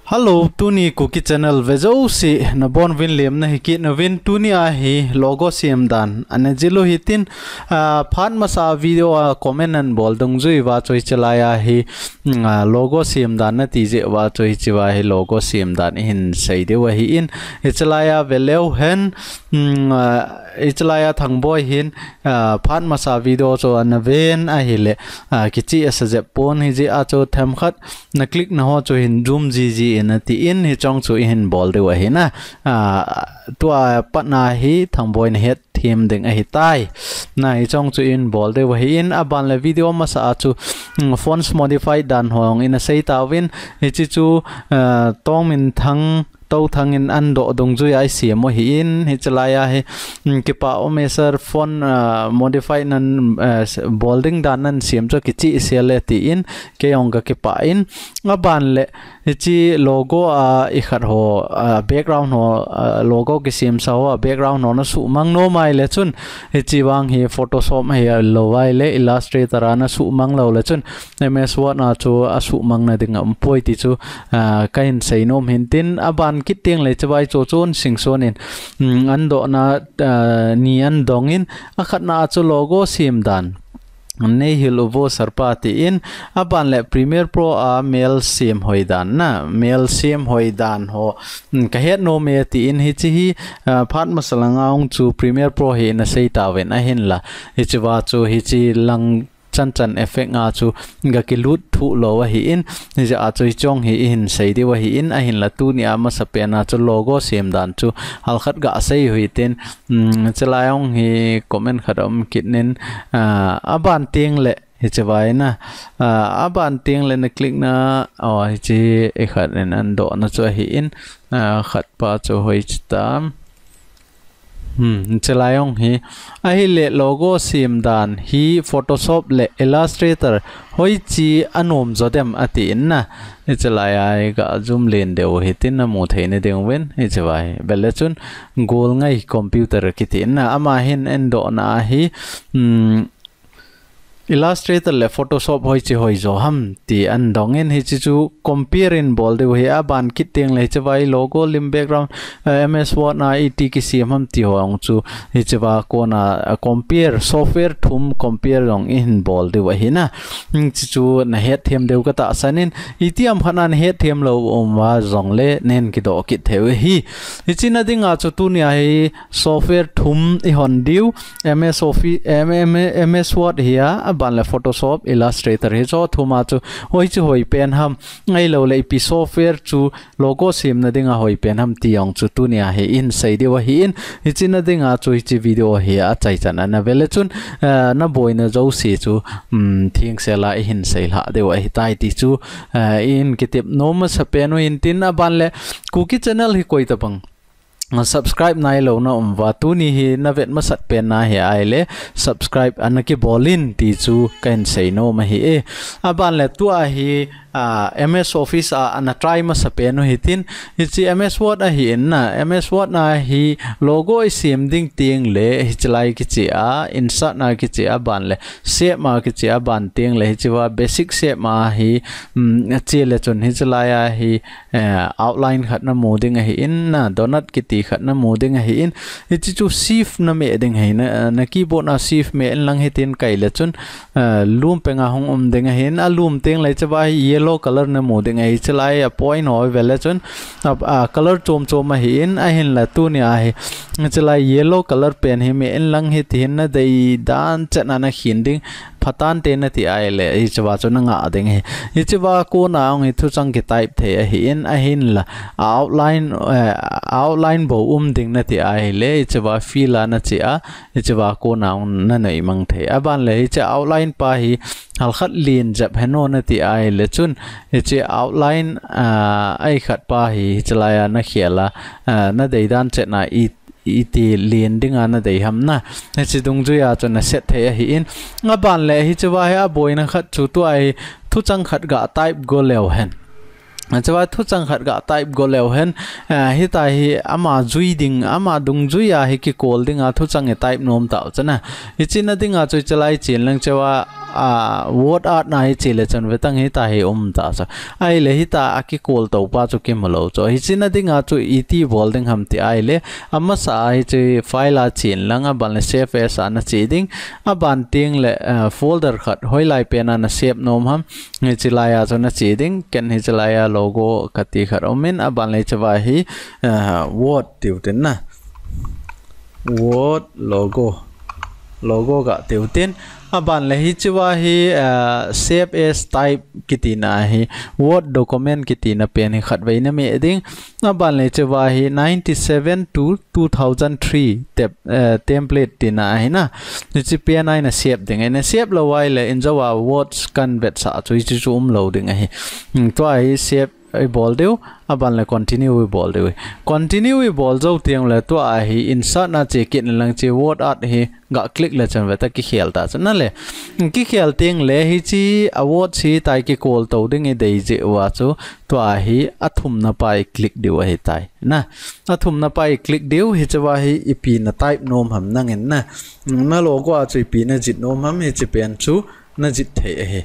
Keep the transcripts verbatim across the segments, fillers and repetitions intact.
Hello, tuni Kuki Channel vejouse nabonuvin lemna hikit nauvin. Tuni a hi logo semdan ana jil u hitin, ah, phat masa video a comment anabol dungjui uva chu hichelai a hi, mm, ah, logo semdan nati jeh uva chu hichea hi logo semdan ihin sei diu ahin. Hichelai a veleu hen, mm, ah, hichelai a Thangboi hin, ah, phat masa video chu anaven ahile, ah, kicheh asa jep pon hijeh a chu themkhat na click na ho chu hin zoom jiji in atin, hichong chu ihin bol diu ahi na. Ah, tua patna hi Thangboi nahet them ding ahitai. Na hichong chu ihin bol diu ahin, aban le video masa a chu, mm, fonts modify dan ho ina sei tauvin, hiche chu, ah, Tongminthang Touthang in andoh dungjui a isem u ahin, hichelai a hi, mm, kipah ume sir, font, ah, modify nan, ah, bol ding dan nan sem chu kicheh sel e tin, kei jong kakipah in, aban le, hiche logo a ikhat ho, ah, background ho, ah, logo kisemsa ho a background ho nasuhmang nom ahile chun, hiche vang hi Photoshop ahilou ahile Illustrator a nasuhmang lou le chun, M S Word a chu asuhmang nading aumpoi ti chu, ah, kahin sei nom hintin, aban kit teng le hichea hi chu chun singson in, mm, andohna, ah, ni andong in, akhatna a chu logo semdan neihil uvo sir pa tin, aban le Premiere Pro a mail sem hoidan na, mail sem hoidan ho, mm, kahet nom e tin hiche hi, ah, phat masa langa jong chu Premiere Pro hi ina sei tauvin ahinla, hichea chu hiche lang chanchan effect a chu gakilut thuh lou ahin, hijeh a chu hichong hi ihin sei diu ahin, ahinla tuni a masapen a chu logo semdan chu halkhat gasei u hitin, mm, hichelai jong hi comment khat aum kit in, ah, aban teng le hichea hi na, ah, aban teng le na click na, oh, hiche ikhat in andohna chu ahin, ah, khat pa chu hoiche tam. Hmm, hichelai jong hi. Ahile logo semdan hi Photoshop le Illustrator hoiche anom jo dem atin na. Hichelai a hi ga zoom len diu hitin namu thei nading uvin. Hichea hi. Vele chun gol ngai computer kiti na. Ama hin andohna a hi, hmm, Illustrator le Photoshop hoiche hoijo ham ti andong in, hiche chu compare in bol diu ahi, aban kit teng le hichea hi logo lim background, eh, M S Word a iti kisem ham ti ho jong chu hichea kona, ah, compare, software thum compare jong ihin bol diu ahi na. Hmm, hiche chu nahet them diu katahsan in, itiham khat a nahet them lou um uva jongle nahin kidoh kit thei u ahi. Hiche na dinga chu tuni a hi software thum ihon diu, M S Office, M-, M-, M S Word hi a, aban le Photoshop, Illustrator hiche thum a chu hoiche hoi pen ham, ahilou le ipi software chu logo semna dinga hoi pen ham ti jong chu tuni a hi ihin sei diu ahin, hiche na dinga chu hiche video hi achaichan ana vele chun, eh, naboina jouse chu, um, thengsel a ihin seilhah diu ahitai ti chu, eh, ihin kitep nom masapen u hintin, aban le Kuki Channel hi koi tabang subscribe nailou na um uva, tuni hi navet masat pen na ahi ahile subscribe ana kibol in ti chu kahin sei nom ahi e. Aban le tua hi, ah, M S Office a ana try masapen u hitin, hiche M S Word ahin na, M S Word a hi logo isem ding teng le hichelai kichea, insert na kichea, aban le shape a kichea, aban teng le hichea basic shape a hi, um, che le chun hichelai a hi, eh, outline khat namu ding ahin na, donut kiti khat namu ding ahin, hiche chu shift nameh ding ahi na, na keyboard a shift meh in lang hitin kai le chun, eh, lum penga hung um ding ahin, alum teng le hichea hi yellow color namu ding ahi, hichelai a point ho vele chun, a, a color chom chom ahin, ahinla tuni a hi, hichelai yellow color pen hi meh in lang hiti hin nadei dan chet a nakhin ding, phatan te nati ahile, hichea chu nangah ding ahi. Hichea kona jong hi thuchang kitype thei ahin, ahinla, a outline, eh, a outline bou um ding nati ahile, hichea fill a nachea, hichea kona jong nanoimang thei. Aban le hiche outline pa hi halkhat len jep hen o nati ahile chun, hiche outline, ah, ikhat pa hi, hichelai a nakhel a, ah, nadei dan chet a i iti len dinga nadei ham na. Hiche dungjuia chu naset thei ahin. Aban le hichea hi aboina khat chu tua hi thuchang khat ga type go leu hen. Hichea thuchang khat ga type go leu hen. Eh, hitia hi ama jui ding, ama dungjuia hi kikol dinga thuchang i type nom tau chana. Hiche na dinga chu hichelai chen lang chea a, word art na hi che le chun vetang hita hi um ta chu. Ahile hita a kikol to pa chu kimu lou chu. Hichi na dinga chu iti bol ding ham ti ahile, amasa a hichi file a chen lang, aban le save as a na che ding, aban teng le, eh, folder khat hoilai pen a na save nom ham, hichi lai a chu na che ding, ken hichi lai a logo kati khat um in, aban le hichi va hi, eh, word tiu tin na. Word logo. Logo ga tiu tin. Aban le hichi va hi, ah, save as type kiti na hi. Word document kiti na pen hi khat vei na me ding. Aban le hichi va hi ninety-seven to two thousand three tep-, eh, template ti na hi na. Hichi pen a na save ding. Na save lou ahile in jo a words kan vetsah chu hichi chu um lou ding ahi. Hmm, tua hi save i bol diu, aban le continue i bol diu. Continue i bol jou teng le tua hi insert na che kit na lang che word art hi ga click le chun veta kikhel ta chu na le. Kikhel teng le hichi a word hitai kikol to ding i dei jeh uva chu tua hi a thum na pa i click diu ahitai. Na, a thum na pa i click diu, hichi va hi ipi na type nom ham nangin na. Na logo a chu ipi na jih nom ham hichi pen chu na jih thei ahi.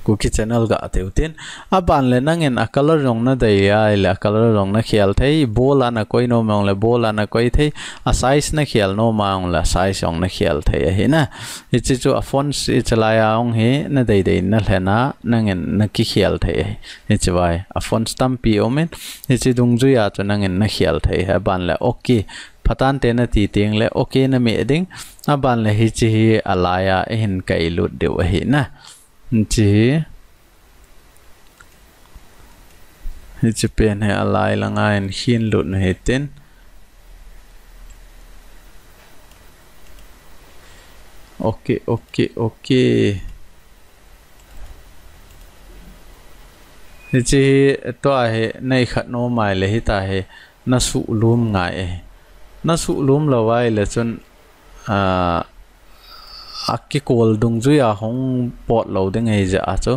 Kuki channel ga tiu tin. Aban le nangin a color jong na dei ahile a color jong na khel thei. Bold a na koi nom jong le bold a na koi thei. A size na khel nom jong le a size jong na khel thei ahi na. Hichi chu a fonts hichi lai a jong hi na dei dei na lhena nangin na kikhel thei ahi. Hichi vai a fonts tampi um in. Hichi dungjui a chu nangin na khel thei ahi. Aban le okay. Phatah in te na ti teng le okay na me ding. Aban le hichi hi a lai a i hin kai lut diu ahi na. Hichi hi. Hichi pen hi a lai lang a in hin lut na hi tin. Okay, okay, okay. Hichi hi tua hi nei khat nom ahile hita hi na suh lum ngai e. Na suh lum lou ahile chun, ah, a kikol dungjui a hung pot lou ding ahi jeh a chu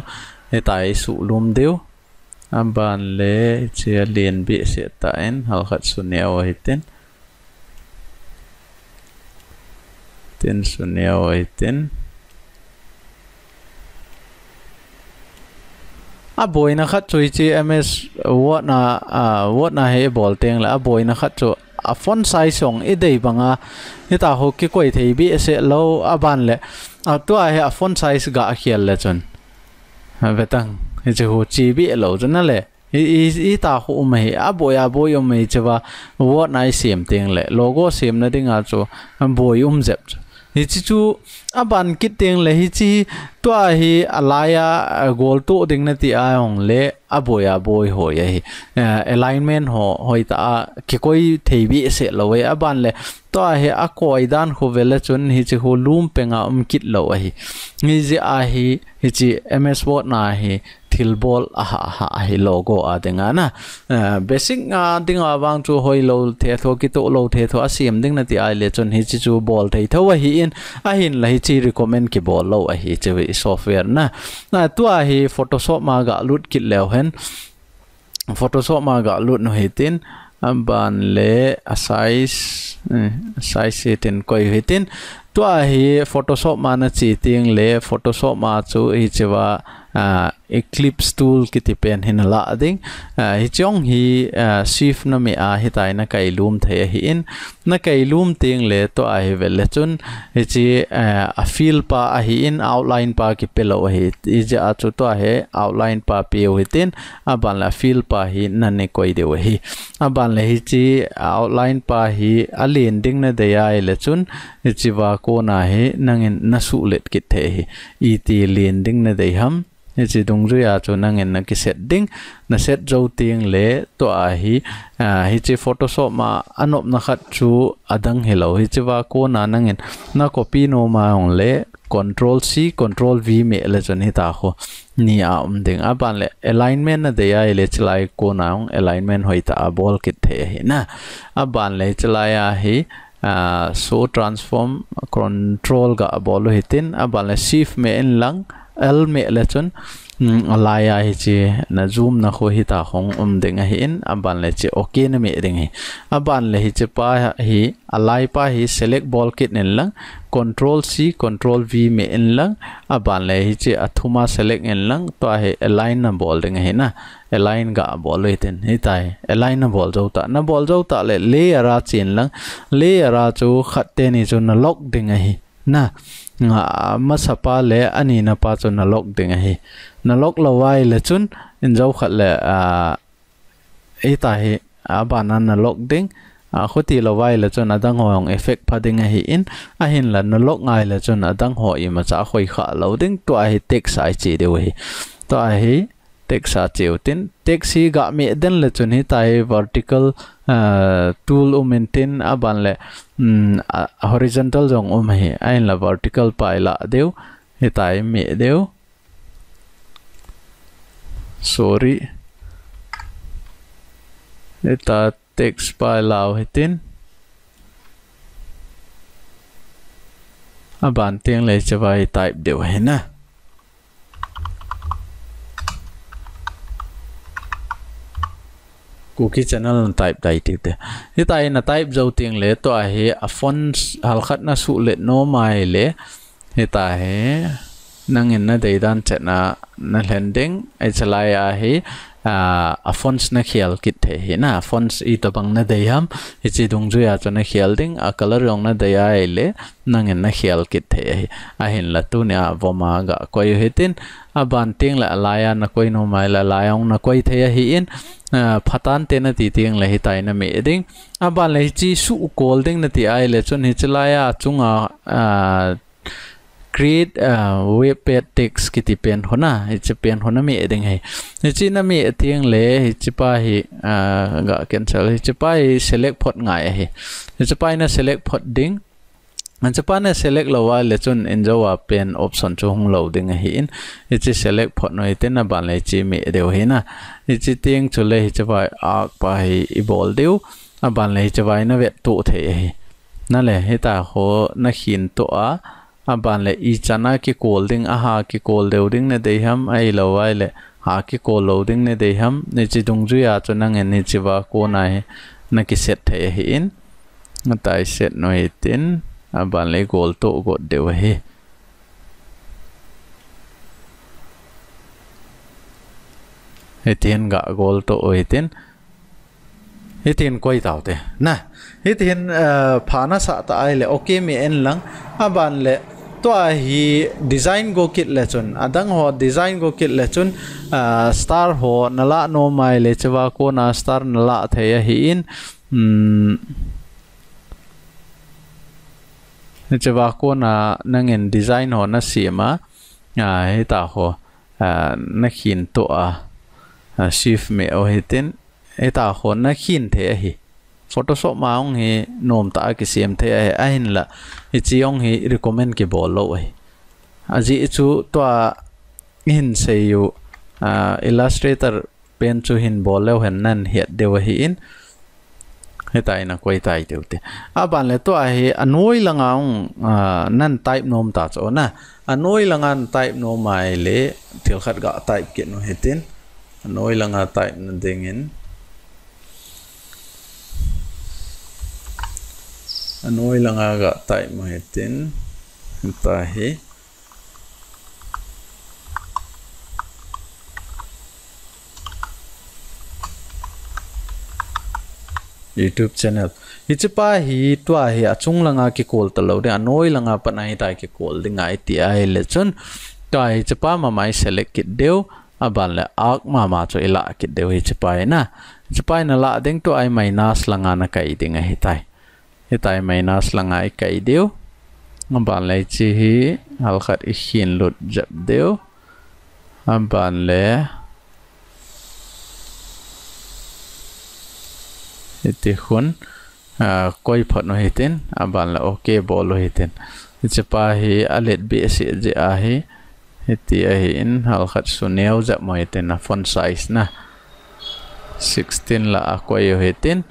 hita hi suh lum diu. Aban le hichi a len behseh ta in hal khat su neo ahi tin. Tin su neo ahi tin. A boina khat chu hichi M S Word na, ah, Word na hi i bol teng le a boina khat chu a font size jong i dei banga hita ho kikoi thei behseh lou aban le. A tua hi a font size ga khel le chun. A vetang hichi ho chi beh lou chu na le. I, i, i ta khu um ahi, a boi, a boi um ahi che va, Word na i sem teng le, logo sem na ding a chu, a boi um jep chu. Hichi chu, aban kit teng le, hichi tua hi a lai a, a gol to ding na ti a jong le, a boi, a boi hoi ahi. Eh, alignment ho, hoi ta a, kikoi thei behseh lou ahi, aban le, tua hi a koi dan khu ve le chun, hichi khu lum peng a um kit lou ahi. Hijeh a hi, hichi M S Word na hi, thilbol aha, aha, ahi logo a ding a na. Eh, basic a ding a vang chu hoi lou thei tho, kitoh lou thei tho, a sem ding na ti ahile chun hichi chu bol thei tho ahi in, ahin la hichi recommend kibol lou ahi chi software na. Na tua hi Photoshop ma ga lut kit leu hen. Photoshop ma ga lut nu hi tin, aban le a size, eh, size hi tin koi hi tin. Tua hi Photoshop ma na chi teng le Photoshop ma chu hichi va, ah, Ellipse tool kiti pen hi na la ding. Ah, hichi jong hi, ah, shift na me a hitai na kai lum thei ahi in. Na kai lum teng le tua hi ve le chun hichi, ah, a fill pa ahi in outline pa kipe lou ahi. Hijeh a chu tua hi outline pa pe u hi tin aban le a fill pa hi na ne koi diu ahi. Aban le hichi outline pa hi a len ding na dei ahile chun hichi va kona hi nangin na suh let kit thei ahi. Iti len ding na dei ham. Hichi dungjui a chu nangin na kiset ding, na set jou teng le tua hi, ah, hichi Photoshop ma a nopna khat chu a dang hi lou. Hichi va kona nangin na copy nom a jong le Control C, Control V me le chun hita khu ni a um ding. Aban le alignment na dei ahile hichi lai kona jong alignment hoi ta a bol kit thei ahi na. Aban le hichi lai a hi, ah, show transform control ga bol u hi tin, aban le shift me in lang, L me le chun, Hmm, alai a hiche na zoom na khu hita hung um ding ahin, aban le hiche okay na meh ding ahi. Aban le hiche pa hi, alai pa hi select bol kit in lang, control C, control V meh in lang, aban le hiche athum a select in lang, tua hi align na bol ding ahi na, align ga bol u hitin, hitia hi, align na bol jou ta, na bol jou ta le layer a chen lang, layer a chu khat teni chu na lock ding ahi. Na, nga, amasa pa le ani na pa chu na lock ding ahi. Na lock lou vai le chun, in jou khat le, a, hitia hi, aban a na lock ding, a, khuti lou vai le chun adang ho hung effect pha ding ahin, ahin la na lock ngai le chun adang ho imacha khoi kha lou ding, tua hi text a i che diu ahi. Tua hi, text a che u tin, text hi ga meh den le chun hitia hi vertical, ah, tool um in tin aban le, um, a, horizontal jong um ahi, ahin la vertical pa i la diu, hitia hi meh diu. Sorry. Hitia text pa i la u hitin. Aban teng le hiche va i type diu ahi na. Kuki channel na type dai tiu te. Hitia hi na type jou teng le tua hi a fonts halkhat na suh let nom a ahile. Hitia hi nangin na dei dan chet na na lhen ding. Hiche lai a hi, a, a fonts na khel kit thei ahi na. A fonts itobang na dei ham. Hiche dungjui a chu na khel ding. A color jong na dei a ahile. Nangin na khel kit thei ahi. Ahin la tunia vom a ga koi u hitin, aban teng le alai a na koi nom a ahile alai a hung na koi thei ahin, a, pha tan te na ti teng le hitia hi na meh ding. Aban le hiche suh kol ding na ti a ahile chun hiche lai a chunga, a, create, a, web page text kiti pen khu na, hiche pen khu na meh ding ahi. Hiche na meh teng le hiche pa hi, a, ga cancel, hiche pa hi select phot ngai ahi. Hiche pa hi na select phot ding. Hiche pa na select lou a le chun in jou a pen option chu hung lou ding ahin. Hiche select phot u hitin aban le hiche meh diu ahi na. Hiche teng chu le hiche va arc pa hi i bol diu. Aban le hiche va i na vet tuh thei ahi. Na le hitia ho na khin tuh a. Aban le ichan a kikol ding, aha kikol deu ding na dei ham, ahilou vai le ha kikol lou ding na dei ham, hiche dungjui a chu nangin hiche va kona hi na kiset thei ahin. Hitia i set u hitin, aban le i gol toh got diu ahi. Hitin ga gol toh u hitin. Hitin koi tau te. Na, hitin, eh, pha na sah ta ahile, okay meh in lang. Aban le, tua hi design go kit le chun. Adang ho design go kit le chun, ah, star ho na la nom a ahile, hiche va kona star na la thei ahin. Hmm. Hiche va kona nangin design ho na sem a, ah, hitia ho, ah, na khin tuh a, ah, shift meh u hitin, hitia ho na khin thei ahi. Photoshop a hung hi nom tah a kisem thei ahi, ahin la, hiche hung hi recommend kibol lou ahi. Ajeh chu tua i hin sei u, ah, Illustrator pen chu hin bol leu hen nan het diu ahin. Hitia i na koi tai diu te. Aban le tua hi anoi langa hung, ah, nan type nom ta chu na. Anoi langa na type nom a ahile thil khat ga type kit u hitin. Anoi langa type na dingin. Anoi langa ga type u hitin. Hitia hi. YouTube channel. Hiche pa hi tua hi achung langa kikol ta lou ding, anoi langa pat a hitia kikol ding ahi ti ahile chun. Tua hiche pa mama i select kit diu, aban le arc mama chu i la kit diu hiche pa hi na. Hiche pa hi na la ding tua hi minus langa na kai ding ahi tai. Hitia hi minus langa i kai diu. Aban le hiche hi halkhat i khin lut jep diu. Aban le hiti khun, ah, koi phot u hitin. Aban le okay bol u hitin. Hiche pa hi alet behseh jeh ahi. Hiti ahin, halkhat suneo jep u hitin, a font size na. Sixteen la a koi u hitin,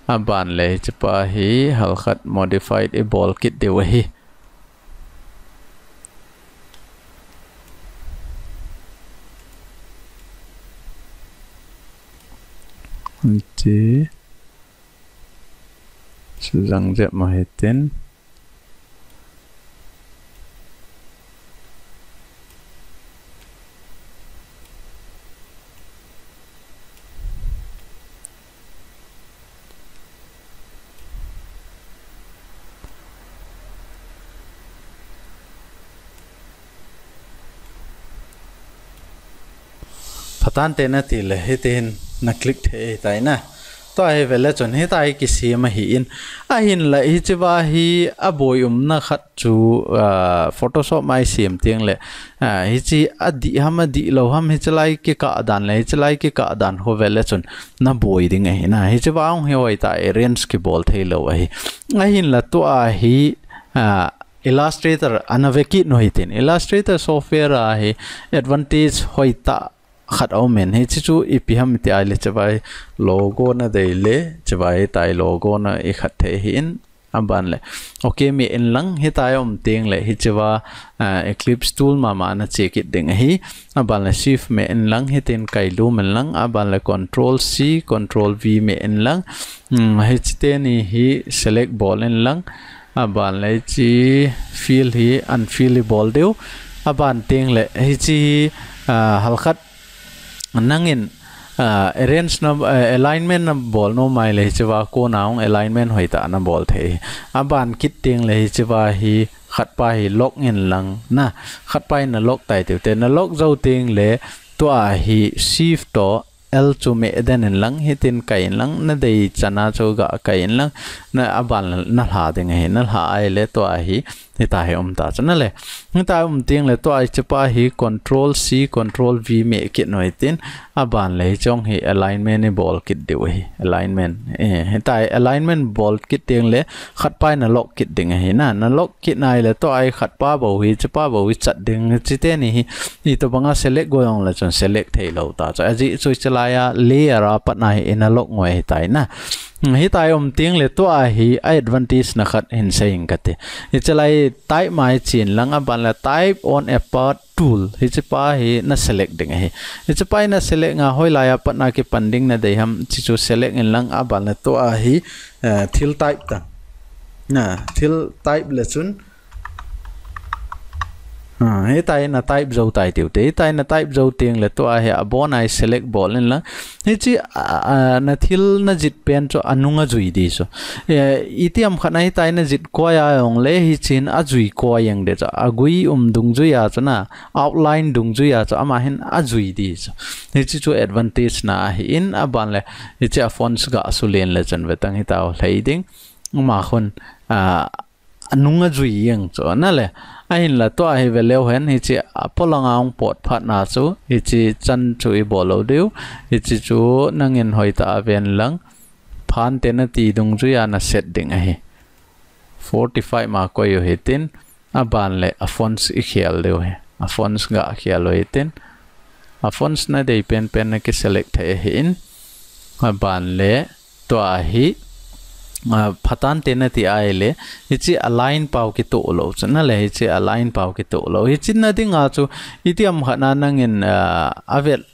aban le hiche pa hi halkhat modified i bol kit diu ahi. Ti. Sujang jep mo hitin. Phatante nati le, hitihin na click thei tai na. Tua hi vele chun, hitia hi kisem ahin. Ahinla, hichea hi aboi umna khat chu, ah, Photoshop mai sem teng le, ah, hiche adih ham adih lou ham, hichelai kikah dan le, hichelai kikah dan ho vele chun, na boi ding ahi na. Hichea hung hi hoitah arrange kibol thei lou ahi. Ahinla tua hi, ah, Illustrator ana ve kit u hitin. Illustrator software a hi advantage hoitah khat aumin. Hiche chu ipi ham iti le hichea hi logo na dei le, hichea hi hitia logo na i khat thei ahin. Aban le. Okay, meh in lang hitia um teng le hichea, ah, Ellipse tool mama na che kit ding ahi. Aban le shift meh in lang hitin kai lum in lang. Aban le control C, control V meh in lang. Hmm, hiche teni hi select bol in lang. Aban le hiche fill hi unfill i bol diu. Aban teng le hiche hi, ah, halkhat nangin, ah, arrange na, ah, alignment na bol nom mai le hichea kona hung alignment hoitah na bol thei. Aban kit teng le hichea hi khatpa hi lock in lang na. Khatpa hi na lock tai tiu te. Na lock jou teng le tua hi shift to L chu meh den in lang, hitin kai in lang, na dei chan a chu ga kai in lang, na aban na lha ding ahi, na lha ahile tua hi, hitia hi um ta chu na le. Hitia um teng le tua hichea hi control C, control V meh kit u hitin, aban le hiche hi alignment i bol kit diu ahi, alignment. Eh, hitia alignment bol kit teng le khatpa hi na lock kit ding ahi na, na lock kit nai le tua hi khatpa bou hi, hichepa bou hi chat ding, hiche teni hi, itobanga select go jong le chun select thei lou ta chu. Ajeh chu hichelai a layer a pat na hi ina lock ngoi ahi tai na. Hmm, hitia um teng le tua hi a advantage na khat hin sei ing kate. Hichelai type mai chen lang aban le type on a path tool. Hichepa hi na select ding ahi. Hichepa hi na select nga hoilai a pat na kipan ding na dei ham hiche chu select in lang aban le tua hi, eh, thil type ta. Na, thil type le chun Ha, hitia na type jou tai tiu te. Hitia na type jou teng le tua hi abon a hi select bol in lang. Hiche, a, a, na thil na jih pen chu anung a jui di chu. E, itiham khat na hitia na jih koi a jong le hichen a jui koi jeng de chu. Agui um dungjui a chu na, outline dungjui a chu ama hin a jui di chu. Hiche chu advantage na ahin aban le. Hiche a fonts ga sulen le chun ve tang hitia lhai ding. Ama khun, a, anung a jui jeng chu na le. Ahinla tua hi ve leu hen hiche a polang a hung pot phat na chu hiche chan chu i bol lou diu. Hiche chu nangin hoitah a ven lang. Phante na ti dungjui a na set ding ahi. Forty-five ma koi u hitin aban le a fonts i khel diu ahi. A fonts ga khel u hitin. A fonts na dei pen pen na ki select thei ahin. Aban le tua hi, a, phatante na ti ahile, hiche a line pau kitoh lou chu na le, hiche a line pau kitoh lou. Hiche na ding a chu, itiham khat na nangin, a, a vet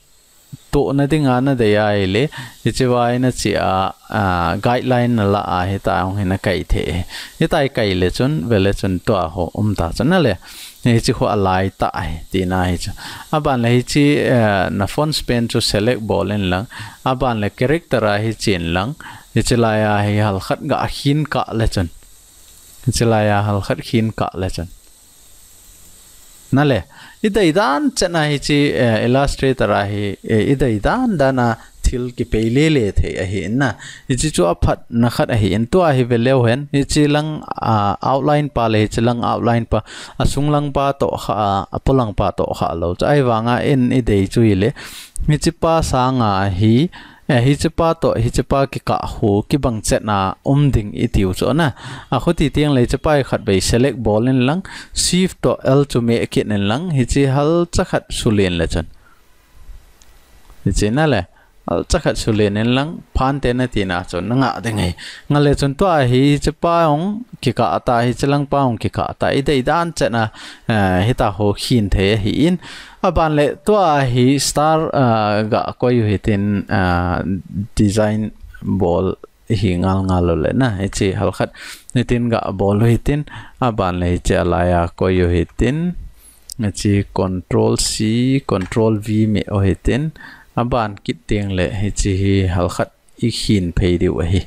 toh na ding a na dei ahile, hichea hi na che a, a, guideline na la a hitia hung hi na kai thei. Hitia i kai le chun, ve le chun tua ho um ta chu na le. Hiche khu a lai tah ahi, tina hi chu. Aban le hiche, eh, na fonts pen chu select bol in lang. Aban le character a hi chen lang. Hichelai a hi halkhat ga khin kah le chun. Hichelai a halkhat khin kah le chun. Na le, i dei dan chan a hiche, eh, Illustrator a hi, eh, i dei dan dan a thil kipei le le thei ahi in na. Hiche chu a phatna khat ahin tua hi ve leu hen. Hiche lang, a, outline pa le hiche lang outline pa. A sung lang pa toh kha, a, a polang pa toh kha lou. Chu ahivang a in i dei chu hile. Hichepa sang a hi, eh, hichepa toh, hichepa kikah khu, kibang chet na um ding i tiu chu na. A khuti teng le hichepa hi khat vei select bol in lang, shift toh L chu meh kit in lang, hiche halcha khat sulen le chun. Hiche na le. Alcha khat sulen in lang phan te na tina chu na ngah ding ahi. Ngah le chun tua hi hiche pa hung kikah ta, hiche lang pa hung kikah ta. I dei dan chet na, eh, hita ho khin thei ahi in. Aban le tua hi star, eh, ga koi u hitin, eh, design bol hi ngal ngal u le na. Hiche halkhat hitin ga bol u hitin. Aban le hiche alai a koi u hitin. Hiche control C, control V me u hitin. Aban kit teng le hiche hi halkhat i khin phei diu ahi.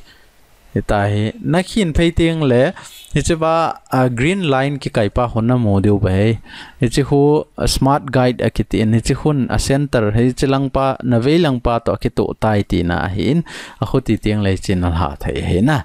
Hita hi, na khin phei teng le, hiche va, a, green line kikai pa hon na mu diu ba hei. Hiche hu, a, smart guide a kiti in, hiche hun a center, hiche lang pa, na vei lang pa to a kito tai tina ahi in, a khuti teng le hiche na lha thei ahi na.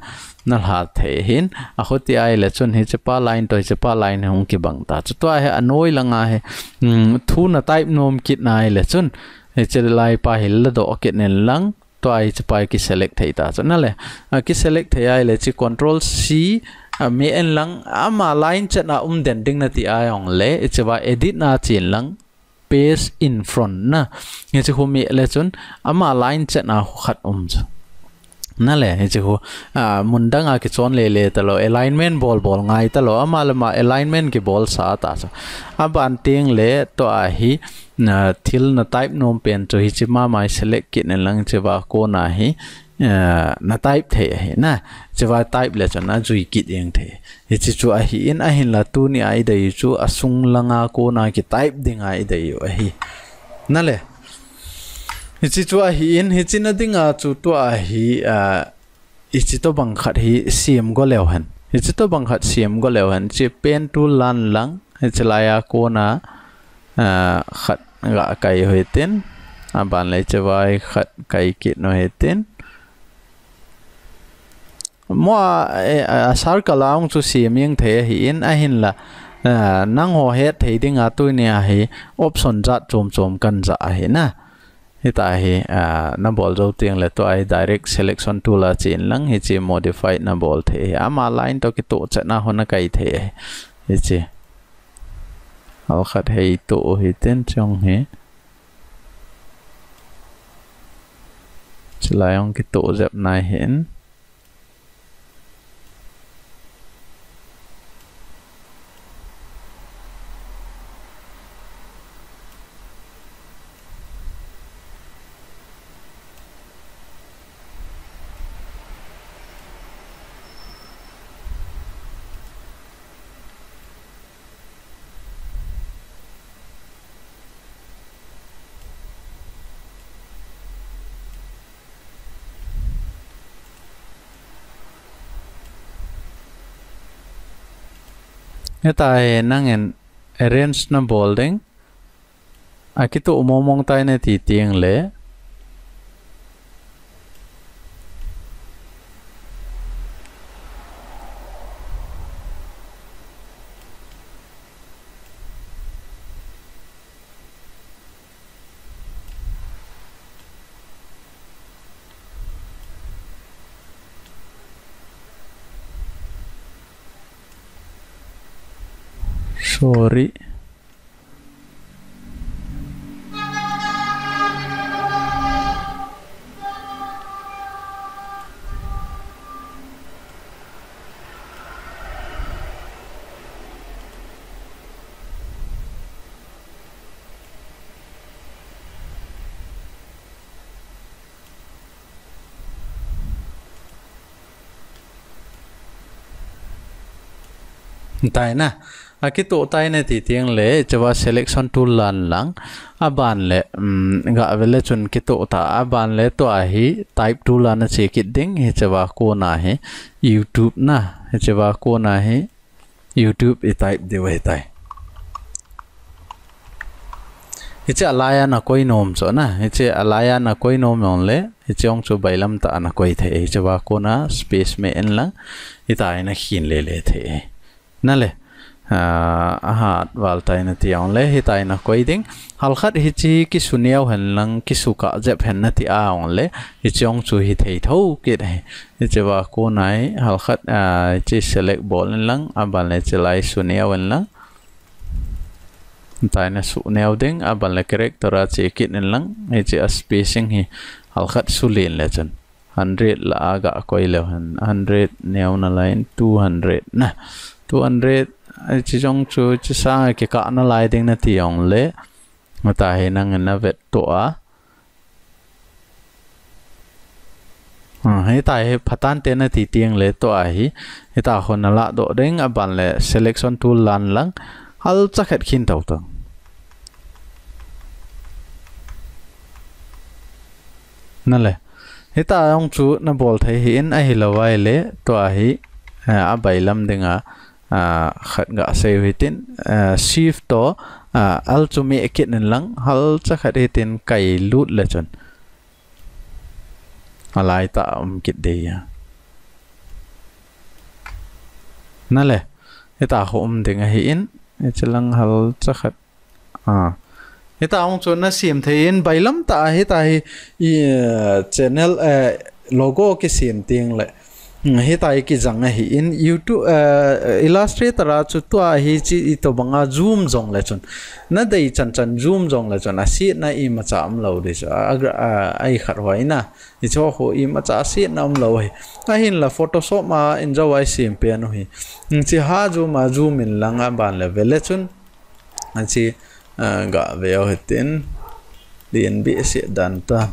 Na lha thei ahi in, a khuti ai le chun, hiche pa line to, hiche pa line hung kibang ta. Chu tua hi, a noi lang a hi, mm, thu na type nom kit na ai le chun, hiche lai pa hi la do kit nen lang, tua hiche pa hi ki select thei ta chu na le. A ki select thei ai le chu control C, a, me en lang ama line chet na um den ding na ti ai ong le, hiche va edit na chen lang, paste in front na. Hiche hu me le chun ama line chet na hu khat um chu. Na le, hiche hu, a, mun dang a kichon le le ta lo, alignment bol bol ngai ta lo, ama le ama alignment kibol sa ta chu. Aban teng le tua hi, na thil na type nom pen chu hiche ma mai select kit nen lang hiche va kona hi, eh, na type thei ahi na. Hiche va type le chun a jui kit jeng thei. Hiche chu ahi in ahin la tuni a i dei chu a sung lang a kona ki type ding a i dei u ahi. Na le. Hiche chu ahi in hiche na ding a chu tua hi, ah, hiche to bang khat hi siam go leu hen. Hiche to bang khat siam go leu hen. Hiche pen tool lan lang. Hiche lai a kona, ah, khat ga kai u hitin. Aban le hiche vai khat kai kit u hitin. Mo a, eh, a circle a ong chu siam jeng thei ahi in ahin la, ah, nang ho het thei ding a tuni a hi option jat chom chom kan ja ahi na. Hita hi, ah, na bol jou teng le tua hi direct selection tool a chen lang hiche modify na bol thei. Ama line to kito chet na ho na kai thei. Hiche. Halkhat hei to u hitin chong hi. Hiche lai ong kito jep nai hin. Hita hi nangin arrange na bol ding. A kito mong mong tai na ti teng le. Sorry. Tai na. A kito tai na ti teng le, hiche va selection tool lan lang. Aban le, um, ga ve le chun kito ta. Aban le tua hi type tool a na che kit ding, hiche va kona hi YouTube na, hiche va kona hi YouTube i type diu ahi tai. Hiche alai a na koi nom chu na, hiche alai a na koi nom nom le, hiche ong chu bailam ta a na koi thei, hiche va kona space me en lang, hita hi na khin le le thei. Na le, ah, a hat val tai na ti ong le, hita hi na koi ding. Halkhat hiche kisu neo hen lang, kisu kah jep hen na ti a ong le, hiche ong chu hi thei tho kit ahi. Hiche va kona hi, halkhat, ah, hiche select bol en lang, aban le hiche lai su neo en lang. Hitia na su neo ding, aban le character a che kit in lang, hiche a spacing hi halkhat su len le chun. Hundred lah a ga koi leu hen, hundred neo nalai in two hundred na. Two hundred, hiche jong chu, hiche sang a kikah nalai ding nati jongle. Hitia hi nangin na vet to a. Ah, hitia hi phatah in nati teng le tua hi, hitia ho na ladoh ding aban le selection tool lan lang, halcha khat khin tau tang. Na le, hitia jong chu na bol thei hi in ahilou vai le, tua hi, eh, a bailam ding a, ah, khat ga sei u hitin, ah, shift to, ah, alt chu me kit in lang, halcha khat hitin kai lut le chun. Alai tah a um kit ding ahi. Na le, hitia ho um ding ahi in, hiche lang halcha khat. Ah. Hitia jong chu na sem thei in, bailam tah a hitia hi, i, eh, channel, eh, logo kisem teng le. Hmm, hitia hi kijang ahi in YouTube, eh, Illustrator a chu tua hiche itobang a zoom jong le chun. Na dei chan chan zoom jong le chun. Asetna imacha umlou ding chu. A, a, a, ahi khat hoi na. Hiche ho imacha setna umlou ahi. Ahinla Photoshop a in jou a i sem pen u hi. Hiche ha zoom a zoom in lang aban le ve le chun. Hiche, ah, ga ve u hitin. Lien behseh dan ta.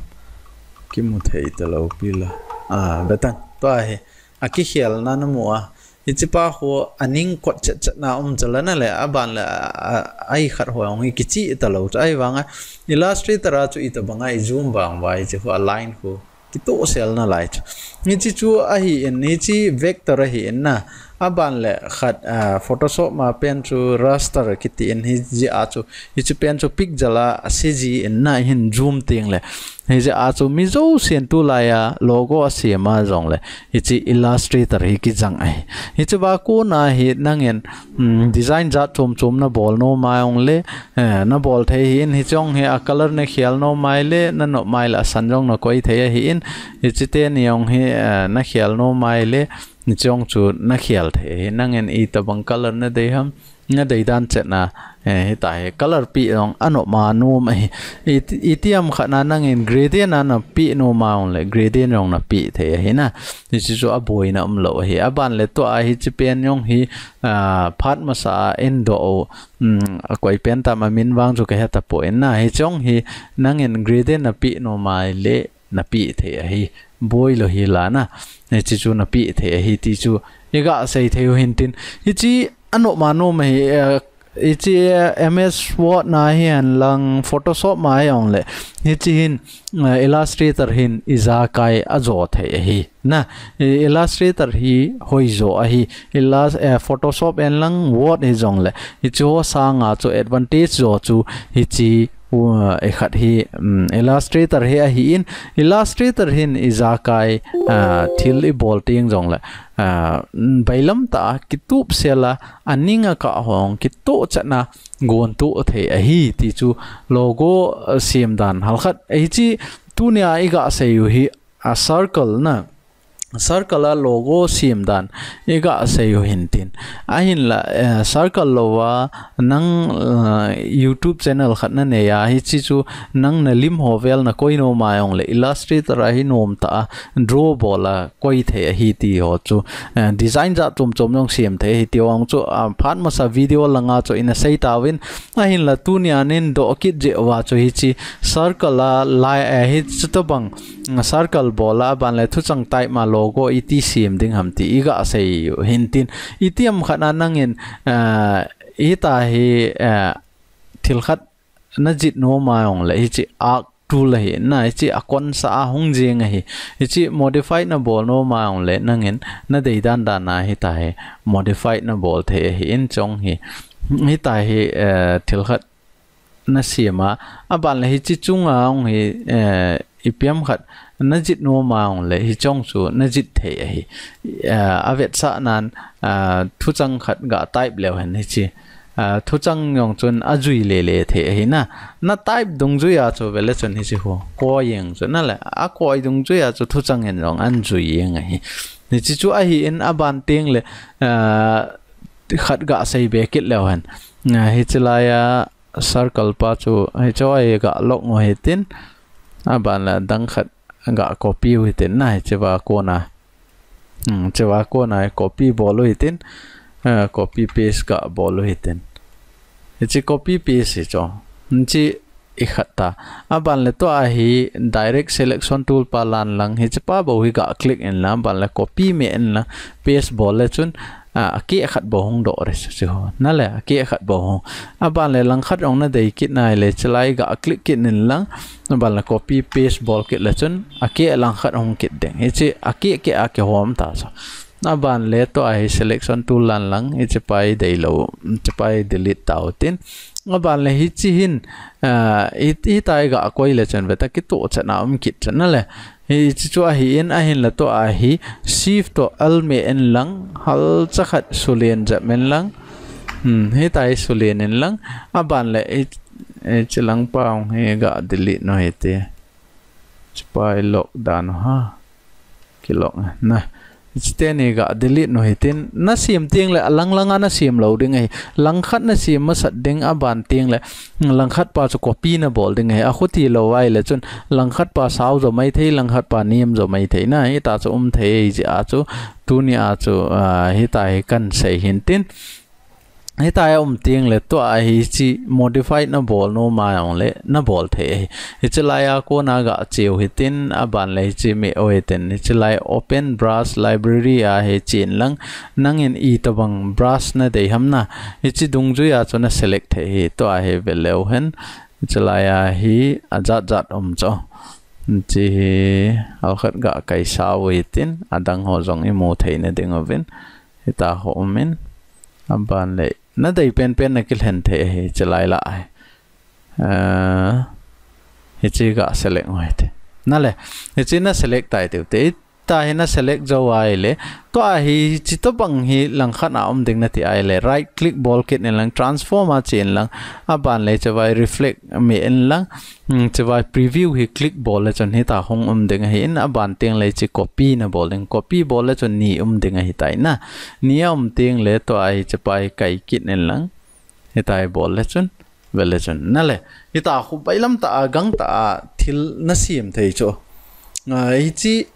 Kimu thei talou pi la. Ah, ve tan. Tua hi. Akikhelna na mu a. Hiche pa ho aning kot chet chet na um chala na le. Aban le, a, a, ahi khat ho jong hi kichih talou chu. Ahivang a Illustrator a chu itobang a i zoom vang uva hiche ho a line ho. Kitoh sel nalai chu. Hiche chu ahi in, hiche vector ahi in na. Aban le khat, ah, Photoshop a pen chu raster kiti in hijeh a chu. Hiche pen chu pixel a ase ji in na hin zoom teng le. Hijeh a chu mi jousen tulai a logo asem a jong le. Hiche Illustrator hi kijang ahi. Hiche va kona hi nangin, um, design jat chom chom na bol nom a jong le, eh, na bol thei hi in hiche jong hi a color na khel nom a le, na nop a le asan jong na koi thei ahi in, hiche teni jong hi, eh, na khel nom a le, hiche jong chu na khel thei ahi. Nangin itobang color na dei ham, na dei dan chet na, eh, hitia hi color peh jong anop a nom ahi. Iti, itiham khat na nangin gradient a na peh nom a jong le, gradient jong na peh thei ahi na. Hiche chu aboina umlou ahi. Aban le tua hiche pen jong hi, ah, phat masa a in doh u, um, akoi pen tam amin vang chu kahe tapoi na. Hiche jong hi nangin gradient na peh nom a le na peh thei ahi. Boi lou hi la na. Hiche chu na peh thei ahi ti chu i ga sei thei u hin tin. Hiche anop a nom ahi, eh, hiche, eh, M S Word na hihen lang Photoshop a hi jong le. Hiche hin, eh, Illustrator hin ijakai ajo thei ahi. Na, eh, Illustrator hi hoijo ahi. Illus-, eh, Photoshop en lang Word hi jong le. Hiche ho sang a chu advantage jo chu hiche, uh, i khat hi, um, Illustrator hi ahi in. Illustrator hin ijakai, ah, thil i bol teng jong le. Ah, bailam tah a kitup sel a, aning a kah ho jong kitoh chet na gontoh thei ahi ti chu logo, ah, sem dan halkhat. Hiche tunia i ga sei u hi a circle na. Circle a logo sem dan i ga sei u hin tin. Ahinla, eh, circle lou a nang, eh, YouTube channel khat na nei a hiche chu nang na lim ho vel na koi nom a jong le Illustrator a hi nom tah a draw bol a koi thei ahi ti ho chu, eh, design jat chom chom jong sem thei ahi ti ho chu, ah, phat masa video lang a chu i na sei tauvin, ahinla tunia nin doh kit jeh uva chu hiche circle a lai, eh, hiche tobang, mm, circle bol a aban le thuchang type ma logo iti sem ding ham ti i ga sei u hin tin. Itiham khat na nangin, eh, hitia hi, eh, thil khat na jih nom a jong le hiche arc tool ahi na, hiche a kon sa a hung jing ahi. Hiche modify na bol nom a jong le nangin na dei dan dan a hitia hi modify na bol thei ahi in chong hi. Hitia hi, eh, thil khat na sem a, aban le hiche chung a jong hi, eh, ipi ham khat na jih nom a jong le hiche jong chu na jih thei ahi. Eh, avetsah nan, ah, thuchang khat ga type leu hen hiche. Ah, thuchang jong chun ajui le le thei ahi na. Na type dungjui a chu ve le chun hiche ho. Koi jeng chu na le. Akoi dungjui a chu thuchang in jong an jui jeng ahi. Hiche chu ahi in aban teng le, ah, khat ga sei be kit leu hen. Ah, hiche lai a, circle pa chu hichu a hi ga lock u hitin, aban le adang khat ga copy u hitin na, hiche va kona. Hmm, hiche va kona copy bol u hitin, eh, copy paste ga bol u hitin. Hiche copy paste hi chu. Hiche i khat ta. Aban le tua hi direct selection tool pa lan lang, hiche pa bou hi ga click in lang, aban le copy me in lang, paste bol le chun, a, akeh khat bou hung doh re chu chu. Na le, akeh khat bou hung. Aban le lang khat hung na dei kit nai le, hiche lai ga click kit in lang, aban le copy paste bol kit le chun, akeh lang khat hung kit ding. Hiche akeh keh a kihom ta chu. Aban le tua hi selection tool lan lang, hiche pa hi deilou, hiche pa hi delete ta u tin. Aban le hiche hin, ah, hi, hitia hi ga koi le chun veta kitoh chan a um kit chan na le. Hiche chu ahin, ahin le tua hi shift toh L me in lang, halcha khat sulen jep in lang. Hmm, hitia hi sulen in lang. Aban le hi, hiche lang pa hung hi ga delete u hite. Hiche pa hi lock dan u ha. Ki lock na. Hiche teni ga delete u hitin. Na sem teng le, alang lang a na sem lou ding ahi. Lang khat na sem masat ding, aban teng le, lang khat pa chu copy na bol ding ahi. Akhuti lou vai le chun, lang khat pa sao jo mai thei, lang khat pa nem jo mai thei na. Hitia chu um thei ahi jeh a chu, tuni a chu, ah, hitia hi kan sei hin tin. Hitia hi um teng le tua hiche modify na bol nom a jong le na bol thei ahi. Hiche lai a kona ga che u hitin, aban le hiche me u hitin. Hiche lai open brush library a hi chen lang, nangin itobang brush na dei ham na. Hiche dungjui a chu na select thei ahi, tua hi ve leu hen. Hiche lai a hi ajat jat um chu. Hiche hi halkhat ga kaisa u hitin, adang ho jong i mu thei na ding uvin. Hitia ho um in, aban le, na dei penpen na kilhen thei ahi, hiche lai la ahi. Ah, hiche ga select u hite. Na le, hiche na select tai tiu te, hitia hi na select jou a ahile, tua hi hitobang hi lang khat a um ding na ti ahile, right click bol kit in lang, transform a chen lang, aban le hiche vai reflect me in lang, Hmm, hiche vai preview hi click bol le chun hitia hung um ding ahin, aban teng le hiche copy na bol ding. Copy bol le chun ni um ding ahitai na. Ni a um teng le tua hiche pa hi kai kit in lang. Hitia hi bol le chun, ve le chun. Na le, hitia khu bailam tah a, gang tah a thil na sem thei chu. Ah, hiche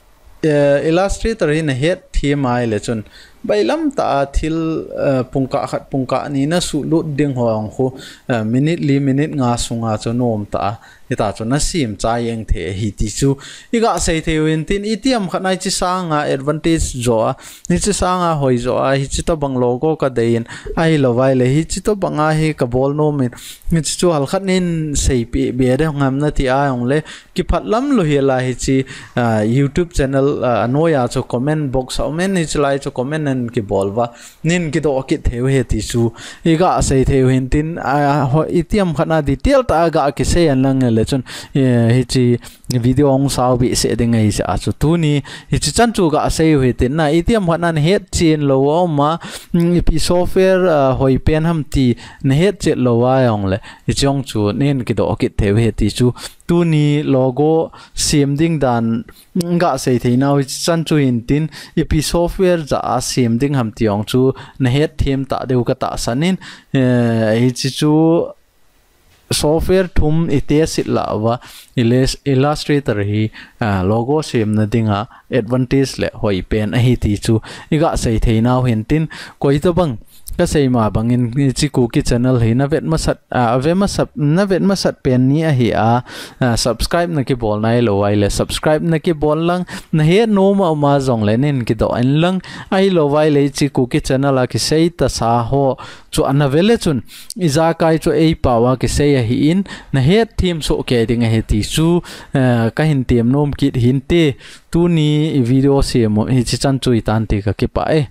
eh, Illustrator hi na het them a ahile chun, bailam tah a thil, eh, pungkah khat, pungkah ni na suhlut ding ho jong khu, eh, minute li, minute nga sunga chu nom tah a, hitia chu na sem chai jeng thei ahi ti chu i ga sei thei u hin tin, itiham khat na hiche sanga advantage jo a, hiche sanga hoi jo a, hitobang logo ka dei in, ahilou vai le, hitobang a hi ka bol nom in, hiche chu halkhat nin seipeh be ding ham na ti a jong le, kipah lam lou hi la hiche, ah, YouTube channel, ah, anoiya chu comment box a um in, hiche lai chu comment nan kibol uva, nin kidoh kit thei u ahi ti chu i ga sei thei u hin tin, ah, ho, itiham khat na detail tah a ga kisei in lang le chun, eh, hiche video hung sao behseh ding ahi jeh a chu tuni hiche chan chu ga sei u hitin na, itiham khat na na het chen lou a um a, mm, ipi software, ah, hoi pen ham ti na het chet lou a jong le, hiche jong chu nin kidoh kit thei u ahi ti chu, tuni logo sem ding dan ga sei thei nau hiche chan chu hin tin, ipi software jeh a sem ding ham ti jong chu na het them ta diu ka tahsan in, eh, hiche chu software thum i test lah uva, Illus-, Illustrator hi, ah, logo semna dinga advantage le hoi pen ahi ti chu i ga sei thei nau hin tin, koi tobang ka sei ma bangin hiche Kuki channel hi na vet masat, ah, a ve masat, na vet masat pen ni ahi a, ah, subscribe na kibol nai lou vai le, subscribe na kibol lang, na het nom a um a jong le nin kidoh in lang, ahilou vai le hiche Kuki channel a kisei tasa ho chu ana ve le chun, ijakai chu ei pao a kisei ahin, na het them soh kei ding ahi ti chu, eh, ka hin tem nom kit hin te, tuni i video sem u hiche chan chu hitan ti ka kipah e.